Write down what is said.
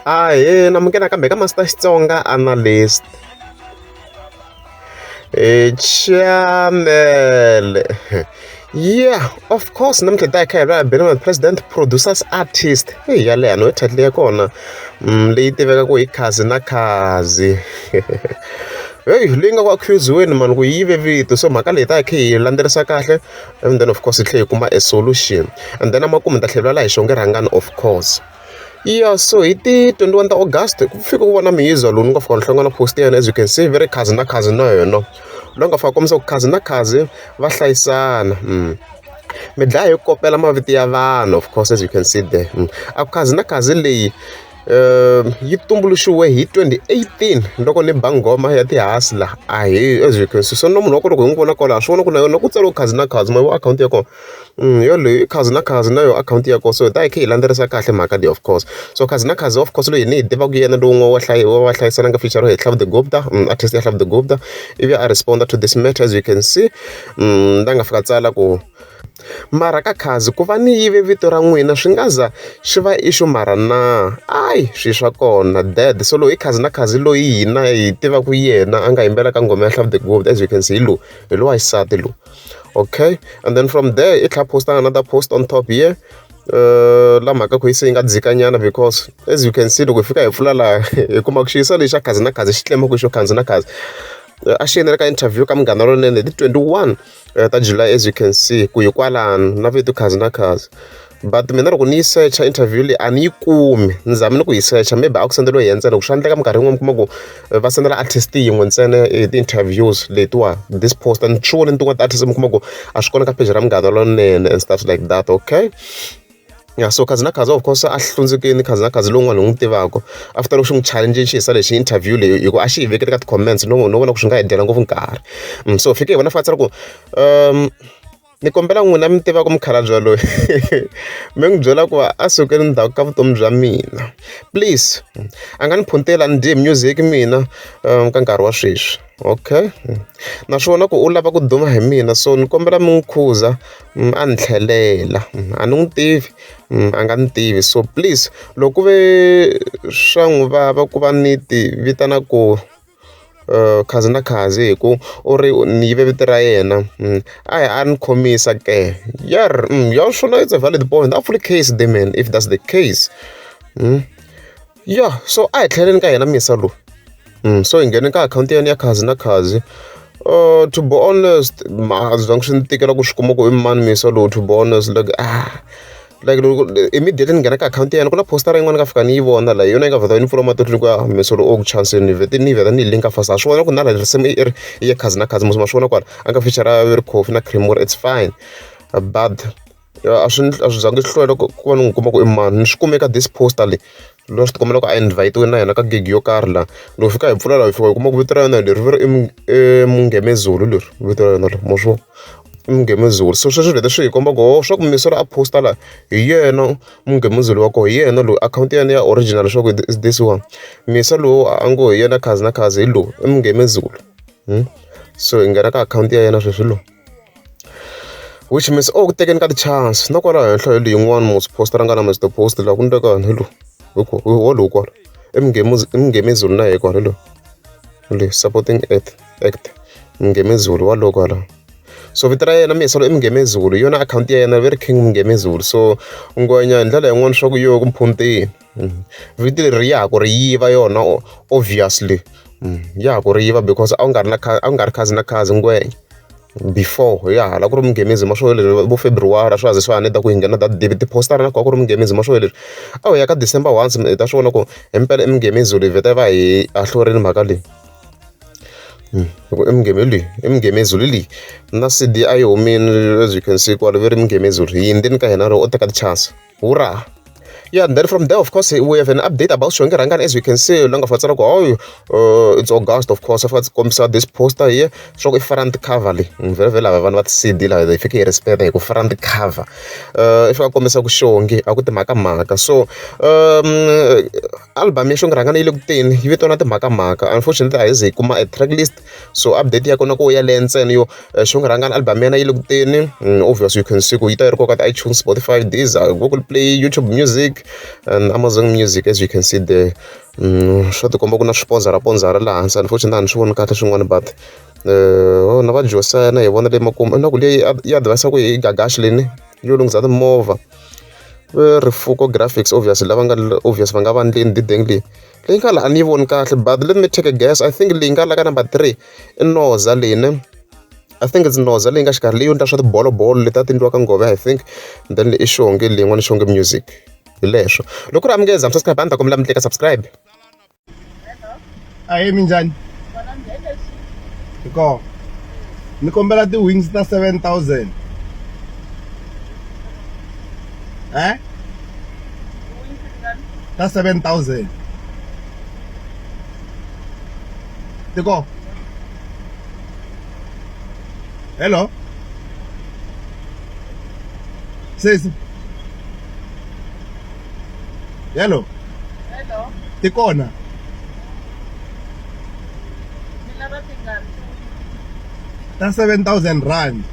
Ahee namukela nakambe ka Master Xitsonga Analyst channel. Yeah, of course namuntlha hi ta hi kha hi vulavula hi Benny President Producers Artist. Eyi ya leha no title ya kona leyi tivekaka hi Khazi na Khazi. Heyi leyi nga ku accuse-weni mani ku yi yive vito so mhaka leyi hi ta hi kha hi landzelerisa kahle and then of course hi tlhela hi kuma a solution and then emakumu hi ta tlhela hi vulavula hi Xongi Rhangani of course. Ya so hi ti 21 ta August ku fike ku va na muyizwa lowu ni nga fika ni hlangana post ya yena as you can see ve ri Khazi na Khazi na yena loyi nga fika kombisa ku Khazi na Khazi va hlayisana mi dlaya hi ku kopela mavito ya vanhu of course as you can see there a ku Khazi na Khazi leyi yi tumbuluxiwe hi 2018 loko ni ba nghoma ya ti-hustler ahee as you can see so na munhu wa kona loko hi n'wi vona kwala swi vona ku na yona ku tsariwe Khazi na Khazi ma vo akhawunti ya kona yoleyo i Khazi na Khazi na yona akhawunti ya kona so hi ta hi kha hi landzelerisa kahle mhaka leyi of course so Khazi na Khazi of course loyi ni hi tivaka yena lowun'we wa hlayi wa va hlayisana nga feature hi Hlavu the Gupta artist ya Hlavu the Gupta ivi a respond to this matter as you can see la nga fika tsala ku mara ka Khazi ku va ni yive vito ra n'wina swi nga za swi va issue mara na ayi swi swa kona dead so loyi i Khazi na Khazi loyi hina hi tivaka yena a nga yimbela ka nghoma ya Hlavu the Gupta as you can see hi lowu hi lowa xisati lowu okay and then from there i tlhela post another post on top here la mhaka ku yi se yi nga dzikanyana because as you can see loko hi fika hi pfula laha hi kuma ku xiyisa lexi xa Khazi na Khazi xi tlema ku xo Khazi na Khazi a xi yendlele ka interview ka Munghana Lonene hi ti 21 ta July as you can see ku hi kwalano na vito Khazi na Khazi but mina loko ni yi search-a interview leyi a ni yi kumi ni zame ni ku yi search-a maybe a ku senderiwe yena ntsena ku swa endleka minkarhi yin'wana mi kuma ku va sendela artist yin'we ntsena ti-interviews letiwa this post and swi vona tin'wana ti-artist mi kuma ku a swi kona ka page ra Munghana Lonene and stuff like that okay. Ya so Khazi na Khazi of course a hlundzukile Khazi na Khazi lowun'wana hi n'wi tivaka after loko xi n'wi challenge xi hisa lexi interview leyi hi ku a xi hi vekele ka ti-comments no no vona ku swi nga hi dyela ngopfu nkarhi so fike hi vona fika tsala ku ni kombela n'wina mi tivaka mukhalabye loyi mi n'wi byela ku a sukeli ndzhaku ka vutomi bya mina please a nga ni phunteli a ni dyi hi music mina ka nkarhi wa sweswi okay naswona ku u lava ku duma hi mina so ni kombela mi n'wi khuza a ni tlhelela a ni n'wi tivi a nga ni tivi so please loko ku ve swa n'wi vava ku va ni ti vitana ku Khazi na Khazi hi ku u ri ni yive vito ra yena a hi a ni khomisa ke yerh ya swona it's a valid point a pfuli case the man if that's the case ya so a hi tlheleni ka yena misa lowu so hi nghene ka akhawunti ya yena ya Khazi na Khazi to be honest a swi zangi swi ni tikela ku swi kuma ku i mani misa lowu to be honest like like loko immediately ni nghena ka akhawunti ya yena ku na postara yin'wana nga fika ni yi vona la hi yona yi nga vheta yi ni pfula matihlo ni ku ya misa lowu o ku chanseni ni vhete ni vheta ni yi linka fast ha swi vona ku na la risimu i ri i ya Khazi na Khazi mos ma swi vona kwala a nga feature ri coffee na cream it's fine but a swi a swi zangi swi hlwela ku va ni n'wi kuma ku i mani ni swi kume ka this poster leyi loyi a swi tikomba loko a invite-iwe na yena ka gig yo karhi laha loko fika hi pfula laha hi fika hi kuma ku vito ra yena leri va ri i Mungomezulu leri vito ra yena leri ma swi vona i Mungomezulu so sweswo vhete swi hi komba ku ho swa ku misa loyi a post-a laha hi yena Mungomezulu wa kona hi yena loyi akhawunti ya yena ya original leswaku is this one misa lowu a ngo hi yena Khazi na Khazi hi lowu i Mungomezulu so hi nghena ka akhawunti ya yena sweswi lowu which means o ku tekeni ka ti-chance na kwala henhla hi leyin'wani mos post ra nga na Mister Post laha ku endleka yini hi lowu hi ku hi lowu kwala i Mungomezulu na yena kwala hi lowu hi supporting act act Mungomezulu wa lowu kwala so vito ra yena misa loyi i Mungomezulu hi yona akhawunti ya yena ve ri King Mungomezulu so ngwenya hi ndlela yin'wani swa ku yo ku mphunteni vito leri ya ha ku ri yiva yona obviously ya ha ku ri yiva because a wu nga ri na a wu nga ri Khazi na Khazi ngwenya before ya hala ku ri Mungomezulu ma swo leswi vo February a swa ha ze swi ha need ku hi nghena that deep ti-poster na ku a ku ri Mungomezulu ma swo leswi a ho ya ka December once hi ta swi vona ku himpela i Mungomezulu hi vheta va hi ahlurile mhaka leyi hi ku i leyi i Mungomezulu leyi na C_D a yi humile as you can see kwala ve ri Mungomezulu hi yindzeni ka hina ri o teka ti-chance hurrah. Yeah, and then from there, of course, we have an update about Xongi Rhangani. As you can see, la nga fa tsala ku oh, it's August, of course. Fa kombisa this poster here. Swa ku i front cover leyi. Vhele vhele lava vanhu va ti-CD lava hi fike hi respect hi ku front cover. I fika kombisa ku Xongi a ku timhaka mhaka. So, album ya Xongi Rhangani yi le ku teni yi vitaniwa timhaka mhaka. Unfortunately, a hi ze hi kuma a track list. So update ya kona ku ya leya ntsena yo Xongi Rhangani album ya yena yi le ku teni. Obviously you can see ku yi ta yi ri kona ka ti-iTunes, Spotify, Deezer, Google Play, YouTube Music. Music and Amazon Music as you can see there. Swa tikomba ku na swipondzarapondzara laha hansi unfortunately a ni swi voni kahle swin'wana but oh, na va Josiah na hi vona le makumu na ku leyi yi advise ku hi gagashi leyi yo lunghisa timovha Rifuko Graphics obviously lava nga obvious va nga va ndleni dideng leyi leyi nga la a ni yi voni kahle but let me take a guess. I think leyi nga la ka number 3 i Noza leyi ne. I think it's Noza leyi nga xikarhi leyi yo endla swa tibolobolo leti a ti endliwa ka ngove I think then i Xongi leyin'wana Xongi Music hi leswo loko ri amukeza mi subscribe a ni ta kombela mi tleka subscribe. Ahee, minjhani? Hi kona. Ni kombela ti-wings ta 7000. Eh? Ta 7000. Ti kona? Hello? Sesi? Hello? Hello. Ti kona? Mi lava tingani? Ta 7000 rand.